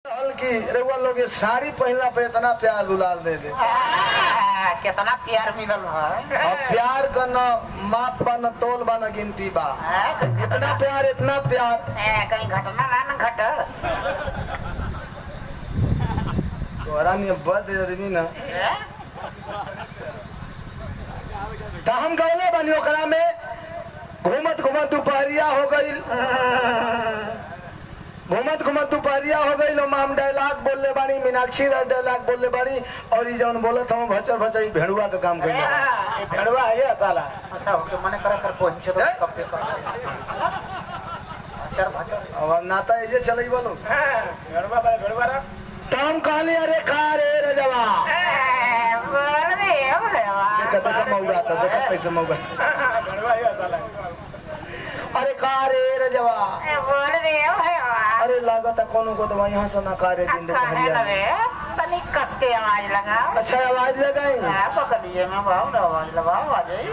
हल्की रउआ लोग ये साड़ी पहनला पे इतना प्यार दुलार दे दे। कितना प्यार मिलल है। अब प्यार का न माप बा न तोल बा न गिनती बा। इतना प्यार इतना प्यार। कहीं घटना ना न घट। तोहरा नहीं बद आदमी ना। तो हम गौले बनी ओकरा में घूमत घूमत दोपहरिया हो गई, घूमत घूमत दोपहरिया हो गई। हम डायलॉग बोलले बानी, मीनाक्षी डायलॉग बोलले बानी और जौन बोलत हम भचर भचर भेड़ुआ का काम कर। भेड़ुआ है साला। अच्छा ओके मने कर कर पहुंचे तो कब पे कर भचर भचर अब नाता ऐसे चलई बोलो भेड़ुआ बड़े भेड़ुआ रा। तो हम कहली अरे खा रे रजवा बोल रे देखा देखा मौगा था, देखा कैसे मौगा भेड़ुआ है साला। अरे का रे रजवा बोल रे अरे लागत कोनो को दवा यहां से ना करे दिन दोपहरिया तनी कस के आवाज लगाओ। अच्छा आवाज लगाई हां पकड़िए मैं भाव ना आवाज लगाओ आ जाई।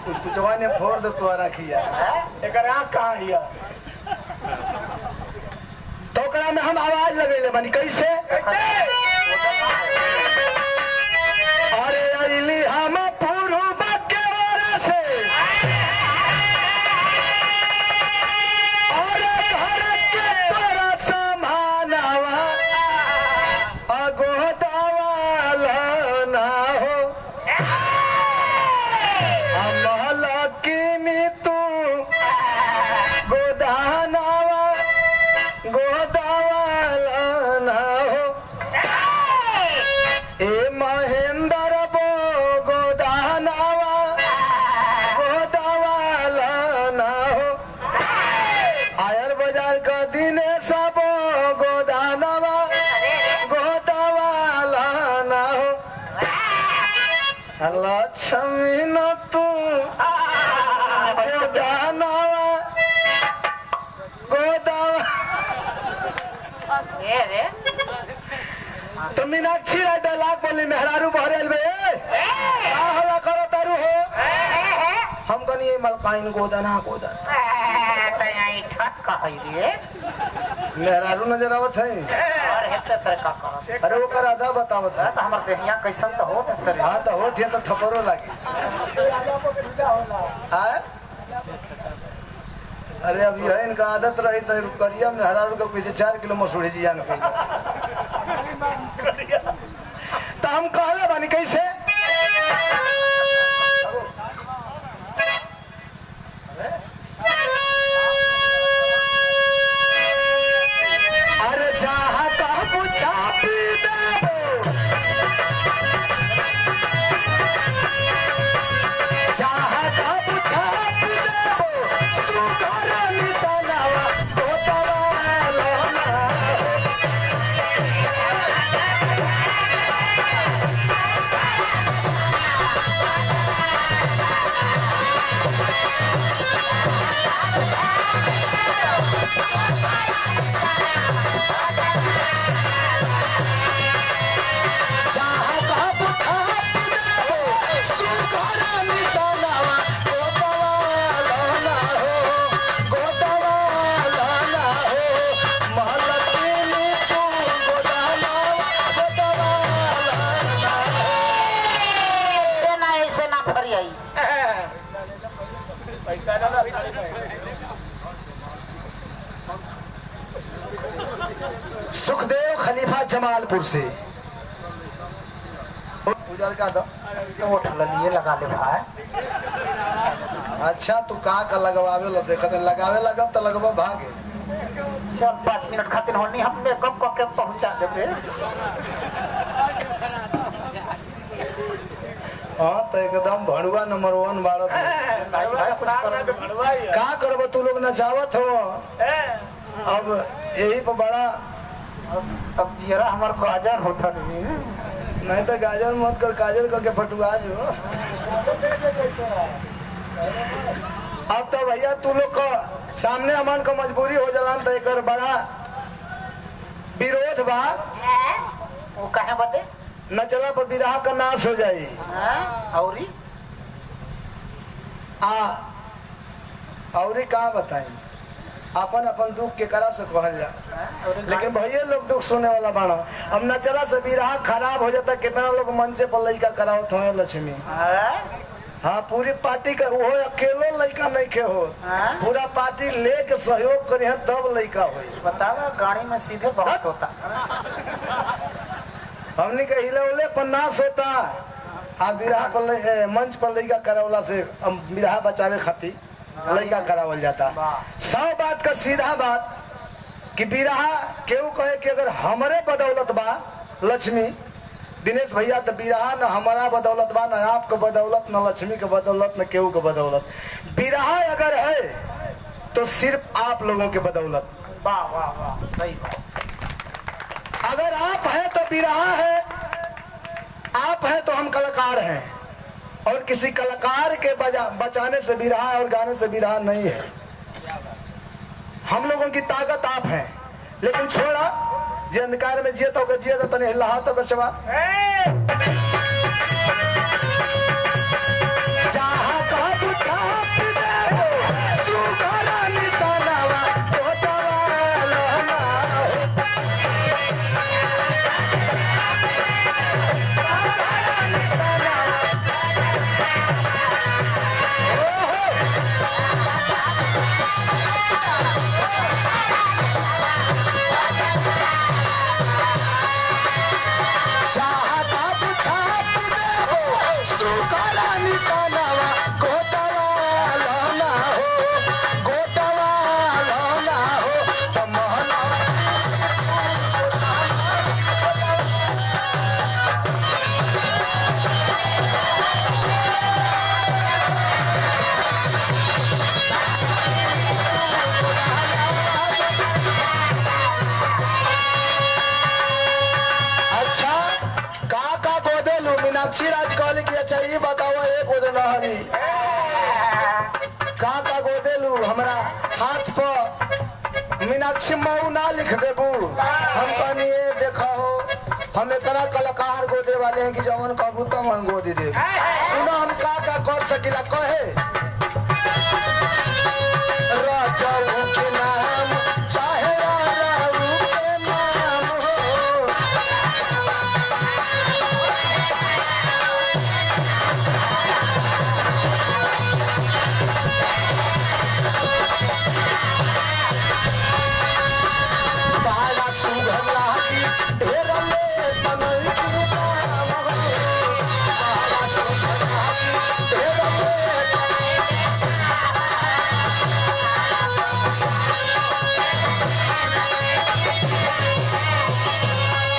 कुछ कुछ ने फोड़ दे तुम्हारा खिया एकर आंख कहां हिया। तो ओकरा में हम आवाज लगैले बानी कैसे। अरे अइली हम पूर्व के ओर से और घर के तोरा समानवा अगोदावाला ना हो अमलकिनी तू गोदानावा गोदावाला ना हो ए महेंद्र बो गोदानावा गोदावाला ना हो आयर बाजार का दिनेश बो गोदानावा गोदावाला ना हो लक्ष्मी न तू गोदानावा गोदावा। ए रे तो मीनाक्षी राय डायलॉग बोली मेहरारू बहरे आइल बे का हल्ला करो तारू हो। हम कनी ये मलकाइन गोदना गोदन तई ठक कहई रे मेहरारू नजर आवत है और हेते तरका करत। अरे ओकर आधा बतावत है तो हमर देहिया कैसन त होत सर। हां तो होत है तो थपरो लागी। हां अरे अब यह इनका आदत रही तो एगो करिया मेहरारू के पीछे 4 किलो मसूरी जी जान के। तो हम कहले बानी कैसे। अरे जहाँ कहबू छापी देबो जहाँ कहबू छापी देबो सुघर निशानावा गोतवाला ना हो। जहाँ कहबू छापी देबो सुघर निशानावा गोतवाला ना हो गोतवाला ना हो महलकिनी तू गोदानावा गोतवाला ना हो। ना ऐसे ना फरियाई पैसा ना साड़ी पे। सुखदेव खलीफा जमालपुर से उजल का दो तो उठ लिए लगा ले भाई। अच्छा तू का का लगवावे ला देखत लगावे लगब त लगवा भागे। चल 5 मिनट खातिर होनी हम मेकअप क के पहुंचा देब रे। हां तो एकदम भणुआ नंबर 1 भारत भाई भाई कुछ कर भेड़ुआ ही है। का करब तू लोग नचावत हो। अब यही पर बड़ा अब जियरा हमर गाजर होत रे। नहीं तो गाजर मत कर काजर करके फटुआ जो। अब तो भैया तू लोग का सामने अमन का मजबूरी हो जलान तो एकर बड़ा विरोध बा। वो काहे बते न चला पर विराह का नाश हो जाई। औरी आ और का बताई। अपन अपन दुख के करा से कहल जा, लेकिन भैया लोग दुख सुने वाला बाना। अब नचला से बिरहा खराब हो जाता, कितना लोग मंचे पर लइका करावत हो लक्ष्मी। हाँ पूरी पार्टी का वो अकेलो लइका नहीं के हो, पूरा पार्टी ले के सहयोग करी है तब लइका हो। बतावा गाड़ी में सीधे बहस होता, हमनी के हिले उले पर नाश होता। आ बिरहा पर मंच पर लइका करावला से बिरहा बचावे खातिर लइका करावल जाता। सौ बात का सीधा बात कि बिरहा केहू कहे कि अगर हमरे बदौलत बा लक्ष्मी दिनेश भैया, तो बिरहा न हमारा बदौलत बा, न आपके बदौलत, न लक्ष्मी के बदौलत, न केहू के बदौलत। बिरहा अगर है तो सिर्फ आप लोगों के बदौलत। वाह वाह वाह, सही बात। अगर आप हैं तो बिरहा है, आप हैं तो हम कलाकार हैं, और किसी कलाकार के बचाने से बिरहा और गाने से बिरहा नहीं है। हम लोगों की ताकत आप हैं। लेकिन छोड़ा जे अंधकार में जिए तो जिए तो तने हिला तो बचवा। जहाँ कबू छाप देबो सुघरा निशानावा गोदवा लहना हो। अच्छा का का गोदेलू मीनाक्षी राज कहली कि अच्छा ये बताओ एक गोदे लहरी का का गोदेलू हमरा हाथ पर मीनाक्षी मऊ ना लिख देबू। हम कहनी ये देखो हम इतना कलाकार गोदे वाले हैं कि जवन कहबू तवन गोदी दे। सुनो हम का का कर सकिला कहे राजाऊ के नाम चाहे राजाऊ के नाम हो। बाला सुघर लागी ढेर ले तनई की नाम हो। बाला सुघर लागी ढेर ले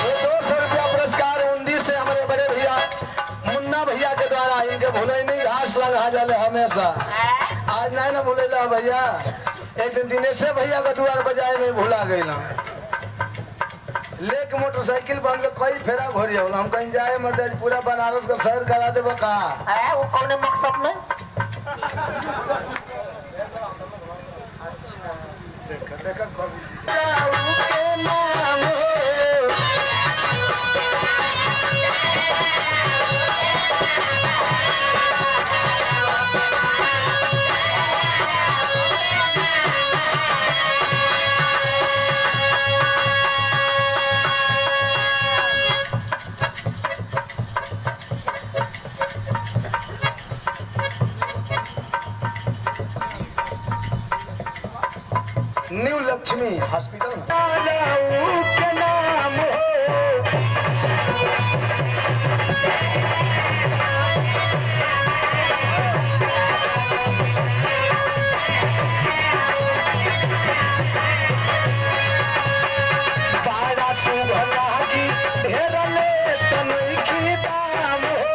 ये 200 रुपया पुरस्कार उन्दी से हमारे बड़े भैया मुन्ना भैया के द्वारा। इनके भूले नहीं घास लगा जाले हमेशा। आज नहीं ना भूले भैया, एक दिन दिनेश भैया का द्वार बजाए में भूला गई ना। लेके मोटरसाइकिल पर हमके कई फेरा घोरी होला। हम कहीं जाए मर्द पूरा बनारस का सैर करा देबो का। वो कौने मकसद में? देखा देखा कवि के नाम हो। न्यू लक्ष्मी हॉस्पिटल के नाम हो। बाड़ा सुघर लागी ढेर ले तनई की दाम हो।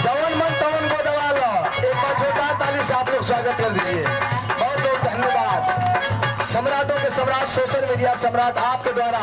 जवन मन तवन को दबा लो। एक बार जोरदार ताली से आप लोग स्वागत कर दीजिए। बहुत बहुत धन्यवाद। सम्राटों के सम्राट सोशल मीडिया सम्राट आपके द्वारा